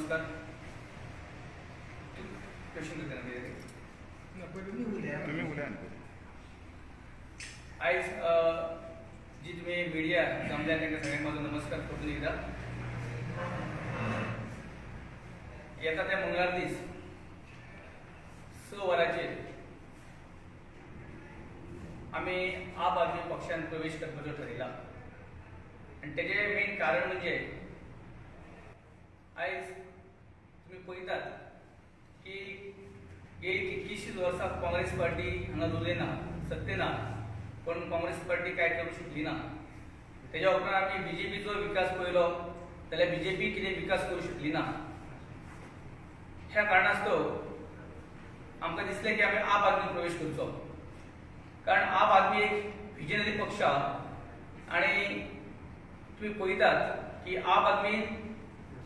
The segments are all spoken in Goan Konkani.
नमस्कार. क्वेश्चन करता कितें? तुम्ही उलया न्ही. आयज जी तुमी मिडिया जमल्या तांकां सगळ्यांक म्हाजो नमस्कार परतून एकदां. येता त्या मंगळार दीस 6 वरांचेर आमी आप आदमी पक्षान प्रवेश करपाचो ठरयला आनी तेजें मेन कारण म्हणजे आयज तुमी पळयतात की गेली कितलींशींच वर्सां काँग्रेस पार्टी हांगा उरली ना, सत्ते ना, पण काँग्रेस पार्टी कांय करूंक शकली ना. तेज्या उपरांत आमी बीजेपीचो विकास पळयलो जाल्यार बीजेपी कितें विकास करूंक शकली ना. ह्या कारणास्तव आमकां दिसलें की आमी आप आदमी प्रवेश करचो, कारण आप आदमी एक विजनरी पक्ष आहा आनी तुमी पळयतात की आप आदमी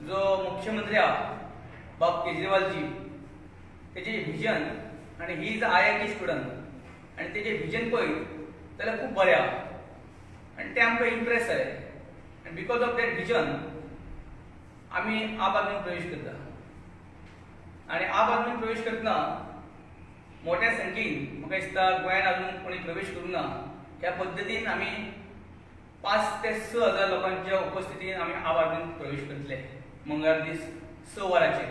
जो मुख्यमंत्री आहा बाब केजरीवालजी, तेजें विजन आनी he is IIT student आनी तेजें विजन पळयत जाल्यार खूब बरें आहा आनी तें आमकां इम्प्रेस जालें आनी because of that vision आमी आप आदमी प्रवेश करता. आनी आप आदमी प्रवेश करतना मोठ्या संख्येन, म्हाका दिसता गोंयांत अजून कोणी प्रवेश करूंक ना ह्या पद्दतीन, आमी 5 ते 6 हजार लोकांच्या उपस्थितीन आमी आप आदमीन प्रवेश करतले मंगळार दीस 6 वरांचेर.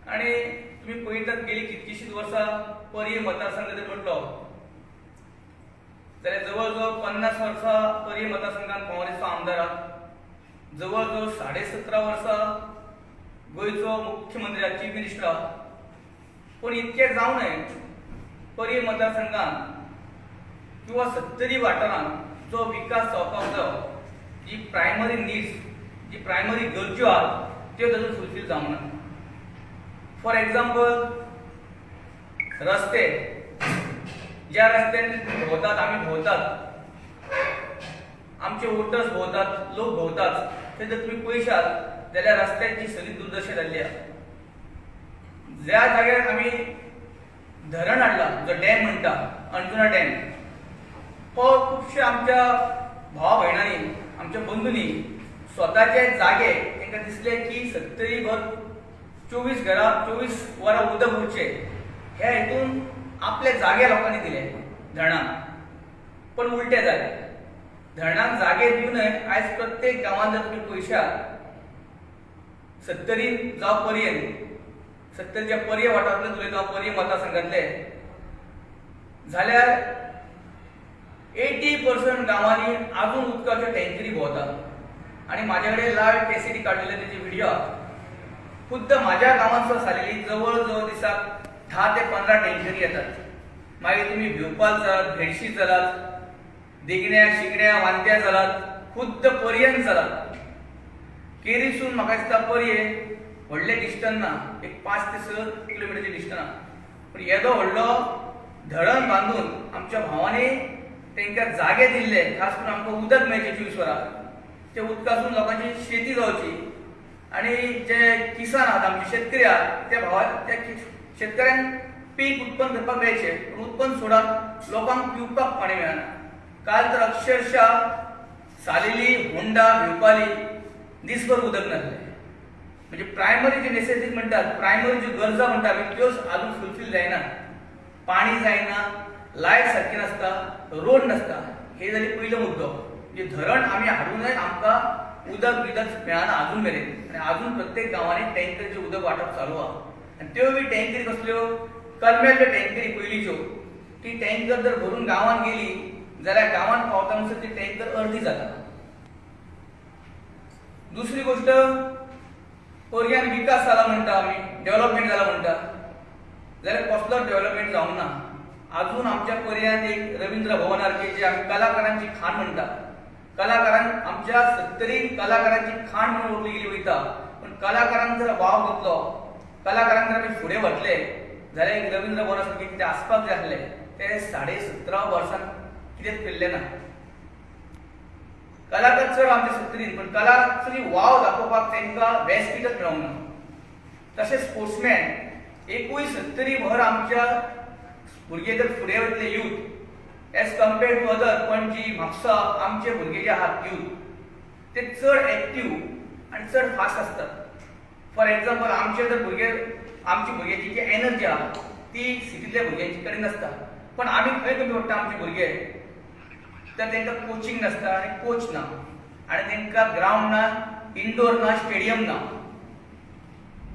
आनी तुमी पळयतात, गेली कितकीशींच वर्सां पर्ये मतदारसंघ जर म्हटलो जाल्यार जवळ जवळ 50 वर्सां पर्ये मतदारसंघात काँग्रेसचो आमदार आहा, जवळ जवळ 17.5 वर्सां गोंयचो मुख्यमंत्री आहा, चीफ मिनिस्टर आहा. पूण इतकें जावनय पर्ये मतदारसंघात किंवा सत्तरी वाठारांत जो विकास जावपाक जाय, जी प्रायमरी निड्स, जी प्रायमरी गरज्यो आहात, त्यो अजून फुलफील जावंक ना. फॉर एक्झाम्पल, रस्ते. ज्या रस्त्यान भोंवतात, आमी भोंवतात, आमचे वोटर्स भोंवतात, लोक भोंवतात, ते जर तुमी पळयशात जाल्यार रस्त्याची सगळी दुर्दशा जाल्ली आसा. ज्या जाग्यार आमी धरण हाडला, जो डॅम म्हणटा, अंजुना डॅम, हो खुबशे आमच्या भावा भयणांनी, आमच्या बंधूंनी स्वताचे जागे तांकां दिसले की सत्तरी भर 24 घरां 24 वरां उदक उरचें ह्या हेतून आपले जागे लोकांनी दिले धरणाक. पण उलटें जालें. धरणाक जागे दिवनय आयज प्रत्येक गांवांत जर तुमी पळयशात, सत्तरीन जावं पर्येन, सत्तरीच्या पर्ये वाठारांतले उलयता हांव, पर्ये मतदारसंघातले, जाल्यार 80% गांवांनी अजून उदकाच्यो टँकरी भोंवतात. आनी म्हाजे कडेन लायव्ह कॅसेटी काडलेले, तेजे व्हिडिओ. खुद्द म्हाज्या गांवांत सुद्दां सालेली जवळ जवळ दिसाक 10 ते 15 टँकरी येतात. मागीर तुमी भिवपाल चलात, भेडशी चलात, दिगण्या, शिगण्या, वांत्या चलात, खुद्द पर्येन चलात. केरीसून म्हाका दिसता पर्ये व्हडलें डिस्टन्स ना, एक 5 ते 6 किलोमिटरचें डिस्टन्स आहा. पूण येदो व्हडलो धरण बांदून आमच्या भावांनी तांकां जागे दिल्ले, खास करून आमकां उदक मेळचें 24 वरां, ते उदकासून लोकांची शेती जावची आणि जे किसान आहात, आमचे शेतकरी आहात, त्या भावा त्या शेतकऱ्यांक पीक उत्पन्न करपाक मेळचें. पूण उत्पन्न सोडात, लोकांक पिवपाक पाणी मेळना. काल तर अक्षरशः सालेली, होंडा, भिवपाली दीसभर उदक नासलें. म्हणजे प्रायमरी जी नेसेसिटीज म्हणटात, प्रायमरी ज्यो गरजा म्हणटा आमी, त्योच अजून फुलफील जायना. पाणी जायना, लायट सारकी नासता, रोड नासता. हे जाली पयलो मुद्दो. म्हणजे धरण आमी हाडूनय आमकां उदक बिदक मेळना अजून मेरेन आनी अजून प्रत्येक गांवांनी टँकरचें उदक वांटप चालू आहा. आनी त्यो बी टँकरी कसल्यो? करमेल्यो टँकरी पयलींच्यो. ती टँकर जर भरून गांवांत गेली जाल्यार गांवांत पावता म्हणसर ती टँकर अर्दी जाता. दुसरी गोष्ट, पर्यान विकास जाला म्हणटा आमी, डेव्हलपमेंट जाला म्हणटा, जाल्यार कसलोच डेव्हलपमेंट जावंक ना अजून आमच्या पर्यान. एक रवींद्र भवन सारखे जे आमी कलाकारांची खाण म्हणटा, कलाकारांक, आमच्या सत्तरी कलाकारांची खाण म्हणून वळखली गेली वयता. पण कलाकारांक जर वाव घेतलो, कलाकारांक जर आमी फुडें व्हरतले जाल्यार एक रवींद्र भवना सारकें कितें आसपाक जाय आसलें, तें 17.5 वर्सां कितेंच केल्लें ना. कलाकार चड आमच्या सत्तरीन, पण कलाकारांची वाव दाखोवपाक तांकां व्यासपीठच मेळोंक ना. तशें स्पोर्ट्समॅन, एकूय सत्तरी भर आमच्या भुरगे जर फुडें वयतले, youth as compared to other, Panaji, Mapusa, आमचे भुरगे जे आहात यूथ, ते चड एक्टीव. आनी चड फास्ट आसतात. फॉर एग्जाम्पल, आमचे जर भुरगे, आमची भुरग्यांची जी एनर्जी आहा ती सिटींतल्या भुरग्यांची कडेन नासता. पण आमी खंय कमी पडटा? आमचे भुरगे तर तांकां कोचिंग नासता आनी कोच ना आनी तांकां ग्रावंड ना, इनडोर ना, स्टेडियम ना.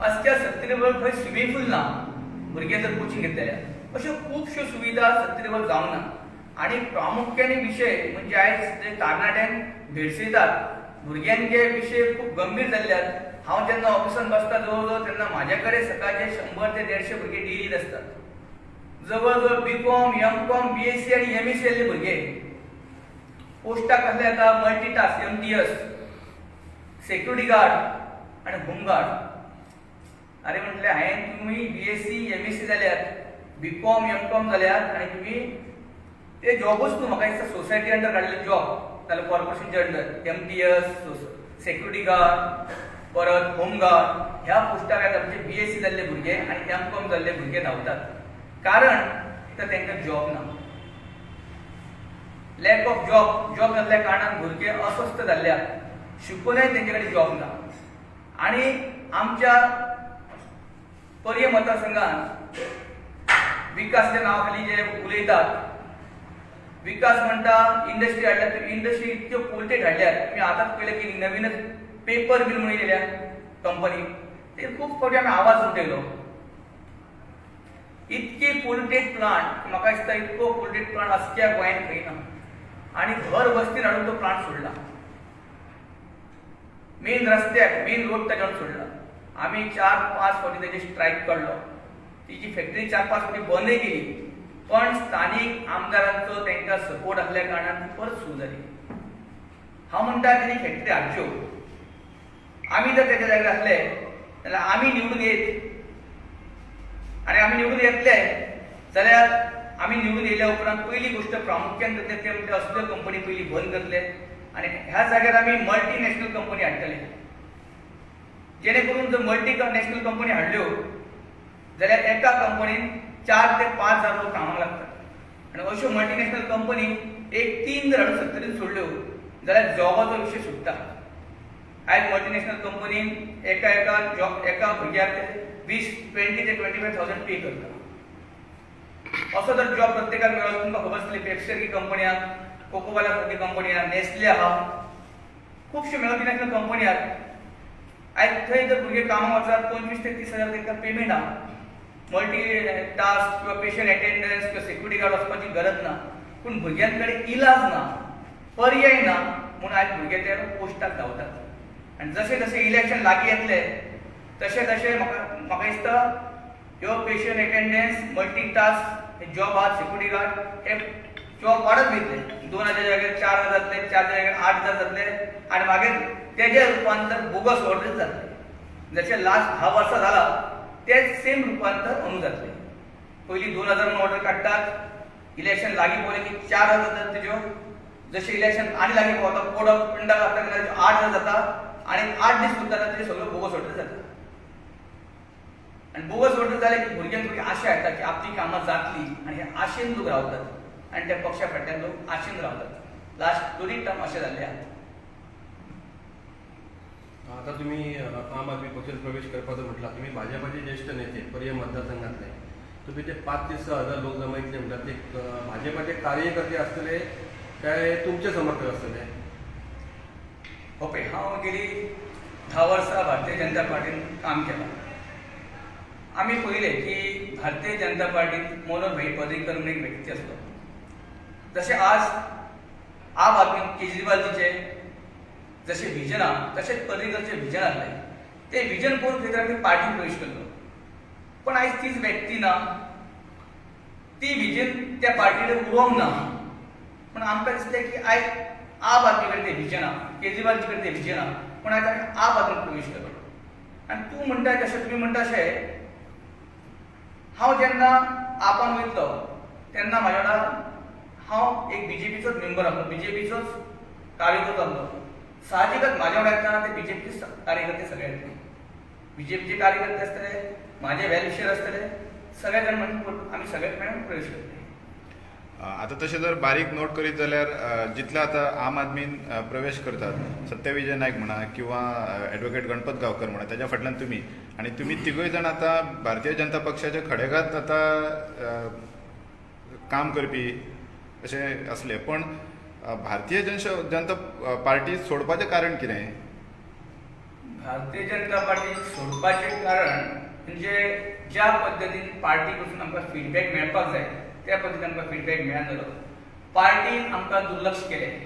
असल्या सत्तरी बरोबर खंय स्विमींग पूल ना. भुरगे जर कोचिंग घेतले जाल्यार अश्यो खुबश्यो सुविधा सत्तरी बरोबर जावंक ना. आनी प्रामुख्याने विशय म्हणजे आयज जे तरणाट्यांक भेडसयतात, भुरग्यांचे विशय खूब गंभीर जाल्ले आहात. हांव जेन्ना ऑफिसान बसता जवळ जवळ तेन्ना म्हाज्या कडेन सकाळचे 100 ते 150 भुरगे डेली आसतात. जवळ जवळ बीकॉम, एमकॉम, बीएससी आनी एमएससी जाल्ले भुरगे. पोस्टाक कसले येता? Multitask, MTS, security guard आनी होमगार्ड. अरे म्हटलें हांवें, तुमी बीएससी, एमएससी जाल्यात, बीकॉम, एमकॉम जाल्यात आनी तुमी ते जॉबूच न्हू. म्हाका दिसता सोसायटी अंडर काडलेले जॉब जाल्यार कॉर्पोरेशनच्या अंडर एमटीएस, सेक्युरिटी गार्ड, परत होमगार्ड ह्या पोस्टाक येता. म्हणजे बीएससी जाल्ले भुरगे आनी एमकॉम जाल्ले भुरगे धांवतात. कारण तर तांकां जॉब ना, लॅक ऑफ जॉब. जॉब नासल्या कारणान भुरगे अस्वस्थ जाल्ले आहात. शिकूनय तेंचे कडेन जॉब ना. आनी आमच्या पर्ये मतदारसंघात विकासच्या नांवाखाली जे उलयतात, विकास म्हणटा इंडस्ट्री हाडल्या, तर इंडस्ट्री इतक्यो पोल्युटेड हाडल्यात. तुमी आतांच पळयलें की नवीनच पेपर मिल म्हणून येयल्या कंपनी. ते खूब फावटी आमी आवाज उठयलो. इतकी पोल्युटेड प्लांट, म्हाका दिसता इतको पोल्युटेड प्लांट असल्या गोंयांत खंय ना. आनी भर वस्तीन हाडून तो प्लांट सोडला. मेन रस्त्याक, मेन रोड ताच्यावर सोडला. आमी 4-5 फावटी तेजे स्ट्रायक काडलो. तिची फॅक्टरी 4-5 फावटी बंदय केली. पण स्थानीक आमदारांचो तांकां सपोर्ट आसल्या कारणान ती परत सुरू जाली. हांव म्हणटा, तेणी फॅक्टरी हाडच्यो. आमी जर तेच्या जाग्यार आसले जाल्यार आमी निवडून येत आनी आमी निवडून येतले जाल्यार आमी निवडून येयल्या उपरांत पयली गोश्ट प्रामुख्यान करतले ते म्हणजे असल्यो कंपनी पयली बंद करतले आनी ह्या जाग्यार आमी मल्टी नॅशनल कंपनी हाडटले. जेणे करून जर मल्टी नॅशनल कंपनी हाडल्यो जाल्यार एका कंपनीन 4 ते 5 हजार लोक कामाक लागतात. आनी अश्यो मल्टीनॅशनल कंपनी एक तीन जर हाडून सत्तरीन सोडल्यो जाल्यार जॉबाचो विशय सुट्टा. आयज मल्टीनॅशनल कंपनीन एका एका जॉब, एका भुरग्याक 20, 20 ते 25 थावजंड पे करता. असो जर जॉब प्रत्येकाक मेळत, तुमकां खबर आसतली, पेप्सी सारकी कंपनी आहा, कोकोकोला सारकी कंपनी आहा, नेस्ले आहा, खुबश्यो मल्टीनॅशनल कंपनी आहात. आयज थंय जर भुरगे कामाक वचत, 25 ते 30 हजार तांकां पेमेंट आहा. मल्टी टास्क किंवा पेशंट अटेंडन्स किंवा सेक्युरिटी गार्ड वचपाची गरज ना. पूण भुरग्यां कडेन इलाज ना, पर्याय ना, म्हणून आयज भुरगे ते पोस्टाक धांवतात. आनी जशें जशें इलेक्शन लागीं येतले तशें तशें म्हाका दिसता ह्यो पेशंट अटेंडन्स, मल्टी टास्क हे जॉब आहात, सेक्युरिटी गार्ड हे जॉब वाडत वयतले. 2000 जाग्यार 4000 जातले, 4 जाग्यार 8000 जातले आनी मागीर तेजें रुपांतर बोगस ऑर्डरीत जातलें. जशें लास्ट 10 वर्सां जाला तेच सेम रुपांतर अंदू जातलें. पयलीं 2000 म्हणून ऑर्डर काडटात. इलेक्शन लागीं पावलें की 4000 जातात तेज्यो. जशें इलेक्शन आनी लागीं पावता, कोड ऑफ कंडक्ट लागता तेन्ना तेज्यो 8000 जाता आनी 8 दीस उरता तेन्ना तेजे सगळ्यो बोगस ऑर्डर जाता. आनी बोगस ऑर्डर जाले की भुरग्यांक थोडी आशा येता की आपली कामां जातली आनी हे आशेन लोक रावतात आनी त्या पक्षा फाटल्यान लोक आशेन रावतात. लास्ट दोनूय टर्म अशें जाल्ले आहात. आता तुम्ही आम आदमी पक्षात प्रवेश करपाचो म्हटला. तुम्ही भाजपाचे ज्येष्ठ नेते, पर्ये मतदारसंघातले. तुम्ही ते 5 ते 6 हजार लोक जमयतले म्हणटात, ते भाजपाचे कार्यकर्ते असतले काय तुमचे समर्थक असतले? हो पळय, हांव गेली 10 वर्सां भारतीय जनता पार्टीन काम केलां. आमी पळयलें की भारतीय जनता पार्टीन मनोहर भाई पर्रीकर म्हणून एक व्यक्ती आसलो. जशें आज आम आदमी केजरीवालजीचे जशें विजन आहा तशेंच पर्रीकरचें विजन आसलें. तें विजन पळोवन खंय तर आमी पार्टीन प्रवेश केल्लो. पण आयज तीच व्यक्ती ना, ती विजन त्या पार्टीन उरोंक ना. पूण आमकां दिसलें की आयज आम आदमी कडेन तें विजन आहा, केजरीवालजी कडेन तें विजन आहा, पूण आयज आमी आम आदमी प्रवेश केलो. आनी तूं म्हणटा तशें, तुमी म्हणटा तशें, हांव जेन्ना आपान वयतलो तेन्ना म्हाज्या वांगडा, हांव एक बीजेपीचोच मेंबर आसलो, बीजेपीचोच कार्यकर्तो आसलो. साहजिकच म्हाज्या वांगडा येतना ते बीजेपीचे कार्यकर्ते सगळे येतले. बीजेपीचे कार्यकर्ते आसतले, म्हाजे वेल विशर आसतले, सगळे जाण म्हणून आमी सगळे मेळून प्रवेश करतले. आतां तशें जर बारीक नोट करीत जाल्यार जितले आतां आम आदमीन प्रवेश करतात, सत्यविजय नायक म्हणा किंवा एडवोकेट गणपत गांवकर म्हणा, ताच्या फाटल्यान तुमी आनी तुमी तिगूय जाण आतां भारतीय जनता पक्षाच्या खडेगात आतां काम करपी अशें आसले, पण भारतीय जनता पार्टी सोडपाचें कारण कितें? भारतीय जनता पार्टी सोडपाचें कारण म्हणजे ज्या पद्दतीन पार्टी कडसून आमकां फिडबॅक मेळपाक जाय त्या पद्दतीन आमकां फिडबॅक मेळना जालो. पार्टीन आमकां दुर्लक्ष केलें.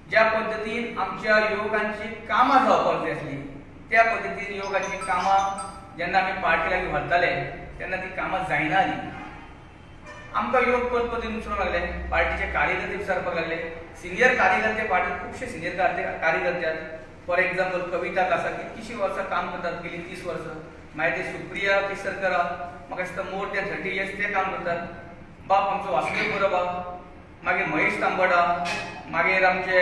ज्या पद्दतीन आमच्या युवकांची कामां जावपाक जाय आसली त्या पद्दतीन युवकांची कामां जेन्ना आमी पार्टी लागीं व्हरताले तेन्ना ती कामां जायना जालीं. आमकां युवक पद पद्दतीन विसरूंक लागले, पार्टीचे कार्यकर्ते विसरपाक लागले. सिनियर कार्यकर्ते पार्टीत खुबशे सिनियर कार्यकर्ते आसात. फॉर एग्जाम्पल कविता आसा, कितकीशीं वर्सां काम करतात, गेली 30 वर्सां. मागीर ते सुप्रिया केसरकर आहा, म्हाका दिसता मोर दॅन 30 इयर्स ते काम करतात. बाप आमचो वासुदेव परब आहा, मागीर महेश तांबट आहा, मागीर आमचे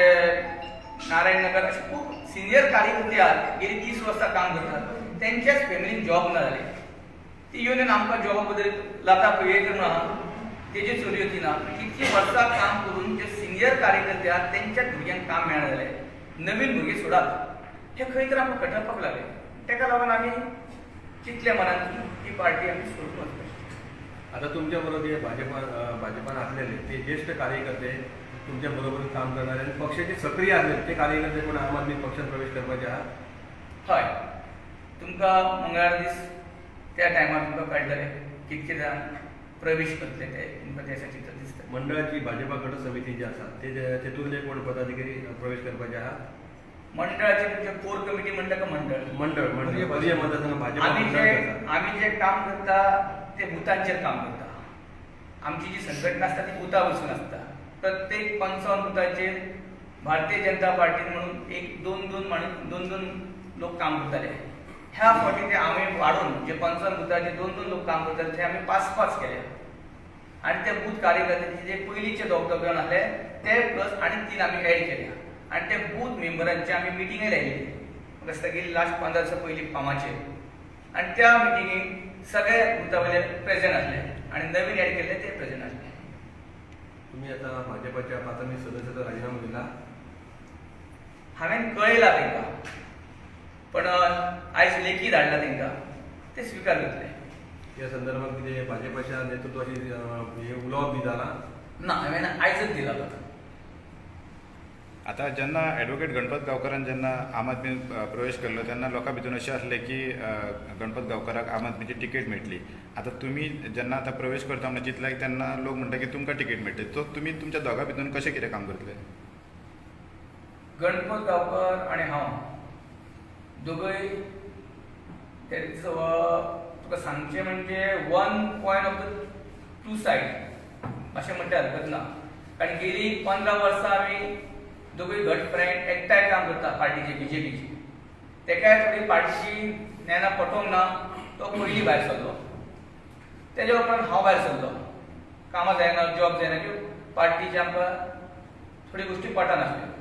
नारायण नगर, अशे खूब सिनियर कार्यकर्ते आहात, गेली 30 वर्सां काम करतात. तेंच्याच फॅमिलीन जॉब ना जाले. ती युनियन आमकां जॉबा बद्दल लता पळयकर म्हणून आहा, तेजी चोरी ती ना. कितकी वर्सां काम करून जे सिनियर कार्यकर्ते आहात तेंच्याच भुरग्यांक काम मेळना जालें. नवीन भुरगे सोडात, हे खंय तर आमकां खटकपाक लागले. तेका लागून आमी चिंतले मनान की ही पार्टी आमी सोडून वचपाची. आतां तुमच्या बरोबर जे भाजपान आसलेले ते ज्येष्ठ कार्यकर्ते तुमच्या बरोबर काम करणारे आनी पक्षाचे सक्रीय आसलेले ते कार्यकर्ते कोण आम आदमी पक्षात प्रवेश करपाचे आहा? हय, तुमकां मंगळार दीस त्या टायमार तुमकां कळटलें कितके जाण प्रवेश करतले ते तुमकां त्या दिसा चित्र दिसतलें. मंडळाची भाजपा गट समिती जी आसा तेतूंतले कोण पदाधिकारी प्रवेश करपाचे आहा? मंडळाचे म्हणजे कोर कमिटी म्हणटा का मंडळ? मंडळ, मंडळ पर्याय मतदारसंघ भाजपा आमी मंडळ जे आसा. आमी जे काम करता ते बुथांचेर काम करता. आमची जी संघटना आसता ती बुथा वचून आसता. प्रत्येक 55 बुथांचेर भारतीय जनता पार्टीन म्हणून एक दोन दोन माणूस दोन दोन लोक काम करताले. ह्या फावटी ते आमी वाडोवन जे 55 बुथांचेर दोन दोन लोक काम करताले ते आमी 5-5 केले. आनी ते बूथ कार्यकर्त्यांचे जे पयलींचे दोग दोग जाण आसले ते प्लस आनी 3 आमी एड केले. आनी ते बूथ मेंबरांची आमी मिटिंगय लायिल्ली, म्हाका दिसता गेली लास्ट 15 दिसां पयलीं फामाचेर. आनी त्या मिटिंगेक सगळे बुथा वयले प्रेजंट आसले आनी नवीन एड केल्ले ते प्रेजंट आसले. तुम्ही आता भाजपाच्या प्राथमिक सदस्याचा राजीनामा दिला? हांवें कळयला तांकां, पण आयज लेखी धाडला तांकां, ते स्विकार करतले. या संदर्भात कितें भाजपाच्या नेतृत्वाशी हे उलोवप बी जालां? ना, हांवें आयजच दिला पत्र. आतां जेन्ना एडवोकेट गणपत गांवकरान जेन्ना आम आदमी प्रवेश केल्लो तेन्ना लोकां भितून अशें आसलें की गणपत गांवकराक आम आदमीची तिकेट मेळटली. आतां तुमी जेन्ना आतां प्रवेश करता म्हणून चिंतला तेन्ना लोक म्हणटा की तुमकां तिकेट मेळटली, सो तुमी तुमच्या दोगां भितून कशें कितें काम करतले? गणपत गांवकर आनी हांव दोगूय तेचो तुका सांगचें म्हणजे one point of the two side अशें म्हणटा हरकत ना, कारण गेली 15 वर्सां आमी दोगूय घट फ्रेंड एकठांय काम करता पार्टीचे बीजेपीची. तेकाय थोडी पार्टीची ज्ञानां पटोवंक ना, तो पयलीं भायर सरलो, तेज्या उपरांत हांव भायर सरलो. कामां जायना, जॉब जायना, किंवा पार्टीचे आमकां थोडी गोश्टी पटनासल्यो.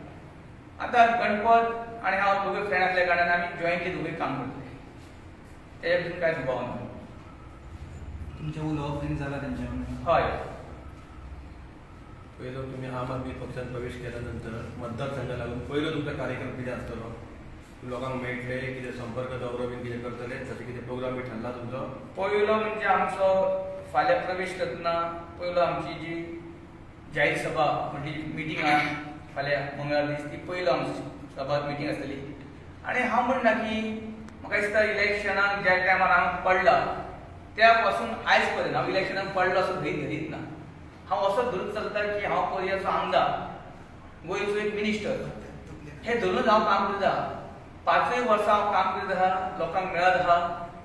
आतां गणपत आनी हांव दोगूय फ्रेंड आसल्या कारणान आमी जॉयंटली दोगूय काम करतले, तेज्या भितून कांय दुबाव ना. तुमचें उलोवप बीन जालां तेंच्या वांगडा? हय. पयलो तुमी आम आदमी पक्षात प्रवेश केल्या नंतर मतदारसंघा लागून पयलो तुमचो कार्यक्रम कितें आसतलो? लोकांक मेळटले, कितें संपर्क दौरो बीन कितें करतले, तशें कितें प्रोग्राम बी ठरला तुमचो? पयलो म्हणजे आमचो फाल्यां प्रवेश करतना पयलो आमची जी जाहीर सभा म्हणजे मिटींग आहा फाल्यां मंगळार दीस, ती पयलो आमची सभा मिटींग आसतली. आनी हांव म्हणना की म्हाका दिसता इलेक्शनाक ज्या टायमार हांव पडला त्या पासून आयज पर्यंत हांव इलेक्शनाक पडलो असो धरीत धरीत ना. हांव असो धरून चलता की हांव पर्याचो आमदार, गोंयचो एक मिनिस्टर, हे धरूनच हांव काम करता. 5 वर्सां हांव काम करीत आहा, लोकांक मेळत आहा,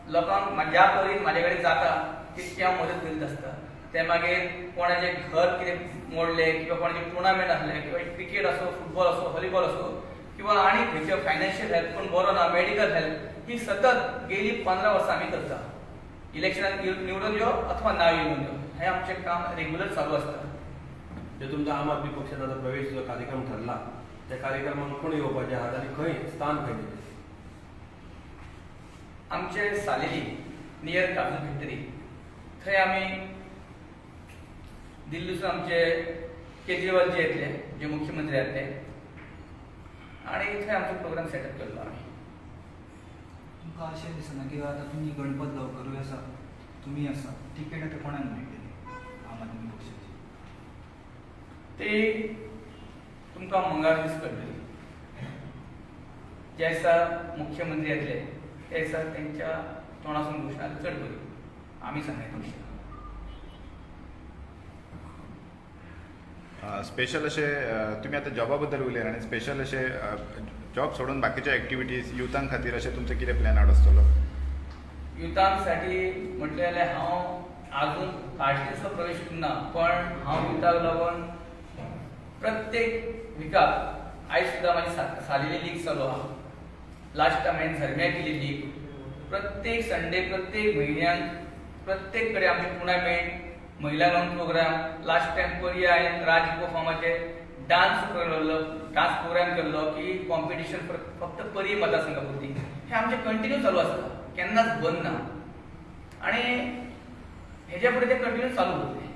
लोकांक म्हज्या परीन म्हाजे कडेन जाता तितकी हांव मदत करीत आसता. ते मागीर कोणाचें घर कितें मोडलें किंवा कोणाचें टुर्नामेंट आसलें किंवा क्रिकेट आसूं, फुटबॉल आसूं, व्हॉलीबॉल आसूं किंवा आनी खंयचे फायनान्शियल हेल्प, कोण बरो ना मेडिकल हेल्प, ही सतत गेली 15 वर्सां आमी करता. इलेक्शनाक निवडून यो अथवा ना येवन यो, हें आमचें काम रेगुलर चालू आसता. जे तुमचा आम आदमी पक्षात आता प्रवेश जो कार्यक्रम ठरला त्या कार्यक्रमाक कोण येवपाचे आहात आनी खंय स्थान खंय तेजें? आमचे सालेली नियर काजू फॅक्टरी थंय आमी दिल्लीसून आमचे केजरीवालजी येतले जे मुख्यमंत्री आहात ते आणि थंय आमचो प्रोग्राम सेटअप केल्लो आमी. तुमकां अशें दिसना की आतां तुमी गणपत गांवकरूय आसा, तुमी आसा, तिकेट आतां कोणाक मेळटली आम आदमी पक्षाची? ते तुमकां मंगळार दीस कळटली. ज्या दिसा मुख्यमंत्री येतले त्या दिसा तेंच्या तोंडासून घोशणा चड बरी, आमी सांगनात तशी. स्पेशल अशें तुमी आतां जॉबा बद्दल उलयले आनी स्पेशल अशें जॉब सोडून बाकीचे एक्टिविटीज युथां खातीर अशें तुमचें कितें प्लॅन आउट आसतलो? युथांसाठी म्हटलें जाल्यार हांव आजून पार्टीचो प्रवेश करूंक ना, पण हांव युथाक लागून प्रत्येक विकाक आयज सुद्दां म्हाजी सालेली लीग चालू आहा. लास्ट टायम हांवें झरम्या केली लीग. प्रत्येक संडे, प्रत्येक म्हयन्याक प्रत्येक कडेन आमचे टुर्नामेंट, महिला लागून प्रोग्राम. लास्ट टायम पर्या हांवें राज इको फार्माचे डान्स केल्लो, डान्स प्रोग्राम केल्लो की कॉम्पिटिशन फक्त पर्ये मतदारसंघा पुरती. हे आमचें कंटिन्यू चालू आसता, केन्नाच बंद ना आनी हेज्या फुडें तें कंटिन्यू चालू उरतलें.